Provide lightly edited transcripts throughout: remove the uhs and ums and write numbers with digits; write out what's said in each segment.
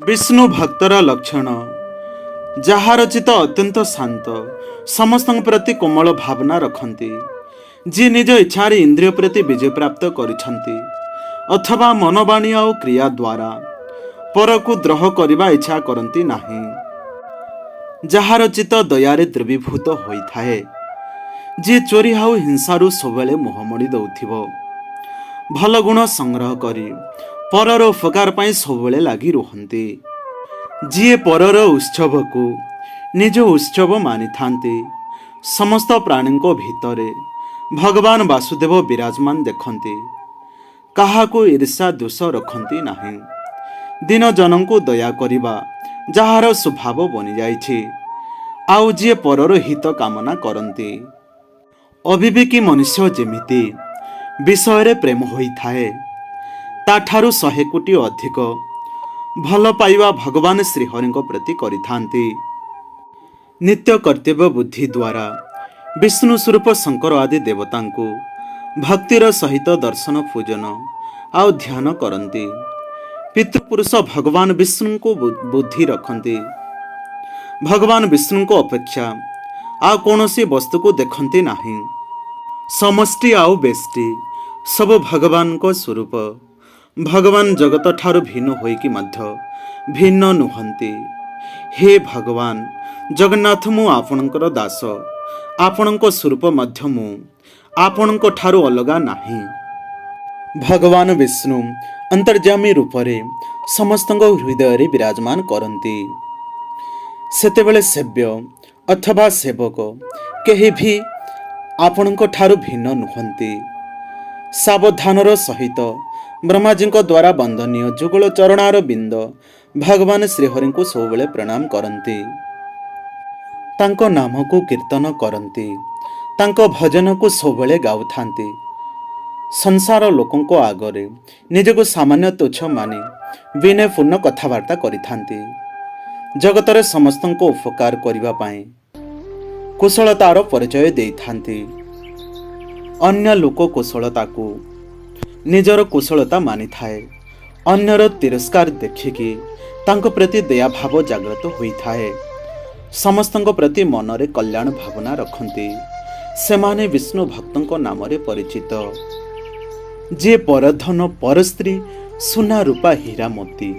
ବିଷ୍ଣୁ ଭକ୍ତର ଲକ୍ଷଣ: ଯାହାର ଚିତ୍ତ ଅତ୍ୟନ୍ତ ଶାନ୍ତ, ସମସ୍ତଙ୍କ ପ୍ରତି କୋମଳ ଭାବନା ରଖନ୍ତି, ଯିଏ ନିଜ ଇଚ୍ଛାରେ ଇନ୍ଦ୍ରିୟ ପ୍ରତି ବିଜୟ ପ୍ରାପ୍ତ କରିଛନ୍ତି ଅଥବା ମନବାଣୀ ଆଉ କ୍ରିୟା ଦ୍ୱାରା ପରକୁ ଦ୍ରୋହ କରିବା ଇଚ୍ଛା କରନ୍ତି ନାହିଁ, ଯାହାର ଚିତ୍ତ ଦୟାରେ ଦ୍ରବୀଭୂତ ହୋଇଥାଏ, ଯିଏ ଚୋରି ଆଉ ହିଂସାରୁ ସବୁବେଳେ ମୁହଁ ମୋଡ଼ି ଦେଉଥିବ, ଭଲ ଗୁଣ ସଂଗ୍ରହ କରି ପରର ଉପକାର ପାଇଁ ସବୁବେଳେ ଲାଗି ରୁହନ୍ତି, ଯିଏ ପରର ଉତ୍ସବକୁ ନିଜ ଉତ୍ସବ ମାନିଥାନ୍ତି, ସମସ୍ତ ପ୍ରାଣୀଙ୍କ ଭିତରେ ଭଗବାନ ବାସୁଦେବ ବିରାଜମାନ ଦେଖନ୍ତି, କାହାକୁ ଈର୍ଷା ଦୋଷ ରଖନ୍ତି ନାହିଁ, ଦୀନ ଜନଙ୍କୁ ଦୟା କରିବା ଯାହାର ସ୍ୱଭାବ ବନିଯାଇଛି, ଆଉ ଯିଏ ପରର ହିତ କାମନା କରନ୍ତି। ଅବିବେକୀ ମନୁଷ୍ୟ ଯେମିତି ବିଷୟରେ ପ୍ରେମ ହୋଇଥାଏ, ତାଠାରୁ 100 କୋଟି ଅଧିକ ଭଲ ପାଇବା ଭଗବାନ ଶ୍ରୀହରିଙ୍କ ପ୍ରତି କରିଥାନ୍ତି। ନିତ୍ୟ କର୍ତ୍ତବ୍ୟ ବୁଦ୍ଧି ଦ୍ୱାରା ବିଷ୍ଣୁ ସ୍ୱରୂପ ଶଙ୍କର ଆଦି ଦେବତାଙ୍କୁ ଭକ୍ତିର ସହିତ ଦର୍ଶନ, ପୂଜନ ଆଉ ଧ୍ୟାନ କରନ୍ତି, ପିତୃପୁରୁଷ ଭଗବାନ ବିଷ୍ଣୁଙ୍କୁ ବୁଦ୍ଧି ରଖନ୍ତି, ଭଗବାନ ବିଷ୍ଣୁଙ୍କ ଅପେକ୍ଷା ଆଉ କୌଣସି ବସ୍ତୁକୁ ଦେଖନ୍ତି ନାହିଁ, ସମଷ୍ଟି ଆଉ ବ୍ୟଷ୍ଟି ସବୁ ଭଗବାନଙ୍କ ସ୍ୱରୂପ, ଭଗବାନ ଜଗତ ଠାରୁ ଭିନ୍ନ ହୋଇକି ମଧ୍ୟ ଭିନ୍ନ ନୁହନ୍ତି। ହେ ଭଗବାନ ଜଗନ୍ନାଥ, ମୁଁ ଆପଣଙ୍କର ଦାସ, ଆପଣଙ୍କ ସ୍ୱରୂପ ମଧ୍ୟ ମୁଁ, ଆପଣଙ୍କ ଠାରୁ ଅଲଗା ନାହିଁ। ଭଗବାନ ବିଷ୍ଣୁ ଅନ୍ତର୍ଯାମୀ ରୂପରେ ସମସ୍ତଙ୍କ ହୃଦୟରେ ବିରାଜମାନ କରନ୍ତି। ସେତେବେଳେ ସେବ୍ୟ ଅଥବା ସେବକ କେହି ବି ଆପଣଙ୍କ ଠାରୁ ଭିନ୍ନ ନୁହନ୍ତି। ସାବଧାନର ସହିତ ବ୍ରହ୍ମାଜୀଙ୍କ ଦ୍ୱାରା ବନ୍ଦନୀୟ ଯୁଗଳ ଚରଣାର ବିନ୍ଦ ଭଗବାନ ଶ୍ରୀହରିଙ୍କୁ ସବୁବେଳେ ପ୍ରଣାମ କରନ୍ତି, ତାଙ୍କ ନାମକୁ କୀର୍ତ୍ତନ କରନ୍ତି, ତାଙ୍କ ଭଜନକୁ ସବୁବେଳେ ଗାଉଥାନ୍ତି, ସଂସାର ଲୋକଙ୍କ ଆଗରେ ନିଜକୁ ସାମାନ୍ୟ ତୁଚ୍ଛ ମାନି ବିନୟପୂର୍ଣ୍ଣ କଥାବାର୍ତ୍ତା କରିଥାନ୍ତି, ଜଗତରେ ସମସ୍ତଙ୍କ ଉପକାର କରିବା ପାଇଁ କୁଶଳତାର ପରିଚୟ ଦେଇଥାନ୍ତି, ଅନ୍ୟ ଲୋକ କୁଶଳତାକୁ ନିଜର କୁଶଳତା ମାନିଥାଏ, ଅନ୍ୟର ତିରସ୍କାର ଦେଖିକି ତାଙ୍କ ପ୍ରତି ଦୟାଭାବ ଜାଗ୍ରତ ହୋଇଥାଏ, ସମସ୍ତଙ୍କ ପ୍ରତି ମନରେ କଲ୍ୟାଣ ଭାବନା ରଖନ୍ତି, ସେମାନେ ବିଷ୍ଣୁ ଭକ୍ତଙ୍କ ନାମରେ ପରିଚିତ। ଯିଏ ପରଧନ, ପରସ୍ତ୍ରୀ, ସୁନା, ରୂପା, ହୀରା, ମୋତି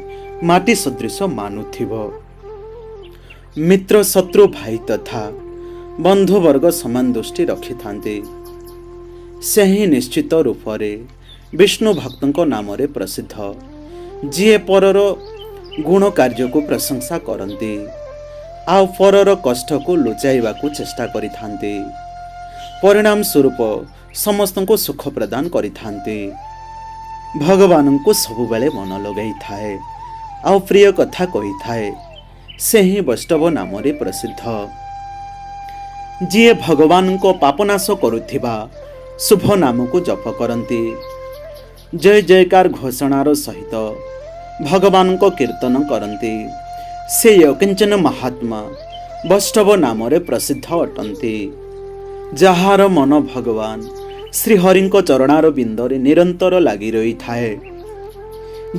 ମାଟି ସଦୃଶ ମାନୁଥିବ, ମିତ୍ର, ଶତ୍ରୁ, ଭାଇ ତଥା ବନ୍ଧୁବର୍ଗ ସମାନ ଦୃଷ୍ଟି ରଖିଥାନ୍ତି, ସେ ହିଁ ନିଶ୍ଚିତ ରୂପରେ ବିଷ୍ଣୁ ଭକ୍ତଙ୍କ ନାମରେ ପ୍ରସିଦ୍ଧ। ଯିଏ ପରର ଗୁଣ କାର୍ଯ୍ୟକୁ ପ୍ରଶଂସା କରନ୍ତି ଆଉ ପରର କଷ୍ଟକୁ ଲୁଚାଇବାକୁ ଚେଷ୍ଟା କରିଥାନ୍ତି, ପରିଣାମ ସ୍ୱରୂପ ସମସ୍ତଙ୍କୁ ସୁଖ ପ୍ରଦାନ କରିଥାନ୍ତି, ଭଗବାନଙ୍କୁ ସବୁବେଳେ ମନ ଲଗାଇଥାଏ ଆଉ ପ୍ରିୟ କଥା କହିଥାଏ, ସେ ହିଁ ବୈଷ୍ଣବ ନାମରେ ପ୍ରସିଦ୍ଧ। ଯିଏ ଭଗବାନଙ୍କ ପାପନାଶ କରୁଥିବା ଶୁଭ ନାମକୁ ଜପ କରନ୍ତି, ଜୟ ଜୟକାର ଘୋଷଣାର ସହିତ ଭଗବାନଙ୍କ କୀର୍ତ୍ତନ କରନ୍ତି, ସେ ଅକିଞ୍ଚନ ମହାତ୍ମା ବୈଷ୍ଣବ ନାମରେ ପ୍ରସିଦ୍ଧ ଅଟନ୍ତି। ଯାହାର ମନ ଭଗବାନ ଶ୍ରୀହରିଙ୍କ ଚରଣାର ବିନ୍ଦରେ ନିରନ୍ତର ଲାଗି ରହିଥାଏ,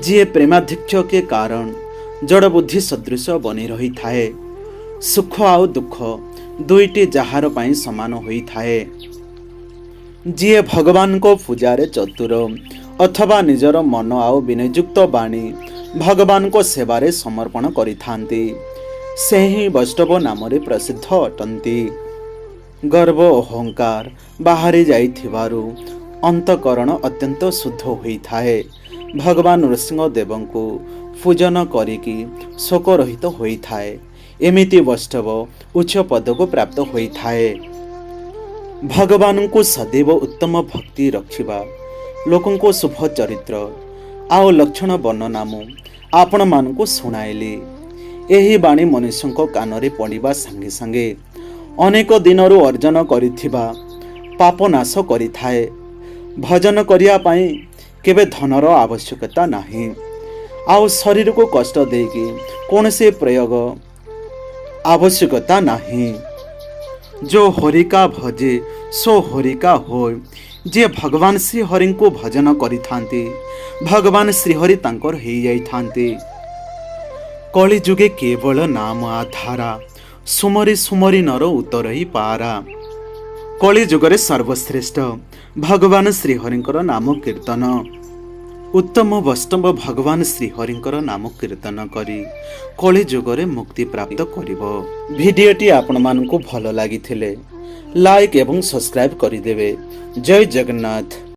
ଯିଏ ପ୍ରେମାଧିକ୍ୟ କେ କାରଣ ଜଡ଼ ବୁଦ୍ଧି ସଦୃଶ ବନି ରହିଥାଏ, ସୁଖ ଆଉ ଦୁଃଖ ଦୁଇଟି ଯାହାର ପାଇଁ ସମାନ ହୋଇଥାଏ, ଯିଏ ଭଗବାନଙ୍କ ପୂଜାରେ ଚତୁର ଅଥବା ନିଜର ମନ ଆଉ ବିନୟଯୁକ୍ତ ବାଣୀ ଭଗବାନଙ୍କ ସେବାରେ ସମର୍ପଣ କରିଥାନ୍ତି, ସେ ହିଁ ବୈଷ୍ଣବ ନାମରେ ପ୍ରସିଦ୍ଧ ଅଟନ୍ତି। ଗର୍ବ ଅହଙ୍କାର ବାହାରି ଯାଇଥିବାରୁ ଅନ୍ତଃକରଣ ଅତ୍ୟନ୍ତ ଶୁଦ୍ଧ ହୋଇଥାଏ। ଭଗବାନ ନୃସିଂହ ଦେବଙ୍କୁ ପୂଜନ କରିକି ଶୋକରହିତ ହୋଇଥାଏ। ଏମିତି ବୈଷ୍ଣବ ଉଚ୍ଚ ପଦକୁ ପ୍ରାପ୍ତ ହୋଇଥାଏ। ଭଗବାନଙ୍କୁ ସଦୈବ ଉତ୍ତମ ଭକ୍ତି ରଖିବା ଲୋକଙ୍କ ଶୁଭ ଚରିତ୍ର ଆଉ ଲକ୍ଷଣ ବର୍ଣ୍ଣନା ମୁଁ ଆପଣମାନଙ୍କୁ ଶୁଣାଇଲି। ଏହି ବାଣୀ ମନୁଷ୍ୟଙ୍କ କାନରେ ପଡ଼ିବା ସାଙ୍ଗେ ସାଙ୍ଗେ ଅନେକ ଦିନରୁ ଅର୍ଜନ କରିଥିବା ପାପ ନାଶ କରିଥାଏ। ଭଜନ କରିବା ପାଇଁ କେବେ ଧନର ଆବଶ୍ୟକତା ନାହିଁ ଆଉ ଶରୀରକୁ କଷ୍ଟ ଦେଇକି କୌଣସି ପ୍ରୟୋଗ ଆବଶ୍ୟକତା ନାହିଁ। जो हरि का भजे सो हरि का होय। ଯିଏ ଭଗବାନ ଶ୍ରୀହରିଙ୍କୁ ଭଜନ କରିଥାନ୍ତି, ଭଗବାନ ଶ୍ରୀହରି ତାଙ୍କର ହେଇଯାଇଥାନ୍ତି। କଳିଯୁଗେ କେବଳ ନାମ ଆଧାରା, ସୁମରି ସୁମରି ନର ଉତରଇ ପାରା। କଳିଯୁଗରେ ସର୍ବଶ୍ରେଷ୍ଠ ଭଗବାନ ଶ୍ରୀହରିଙ୍କର ନାମ କୀର୍ତ୍ତନ। ଉତ୍ତମ ବୈଷ୍ଣବ ଭଗବାନ ଶ୍ରୀହରିଙ୍କର ନାମ କୀର୍ତ୍ତନ କରି କଳିଯୁଗରେ ମୁକ୍ତି ପ୍ରାପ୍ତ କରିବ। ଭିଡ଼ିଓଟି ଆପଣମାନଙ୍କୁ ଭଲ ଲାଗିଥିଲେ ଲାଇକ୍ ଏବଂ ସବସ୍କ୍ରାଇବ୍ କରିଦେବେ। ଜୟ ଜଗନ୍ନାଥ।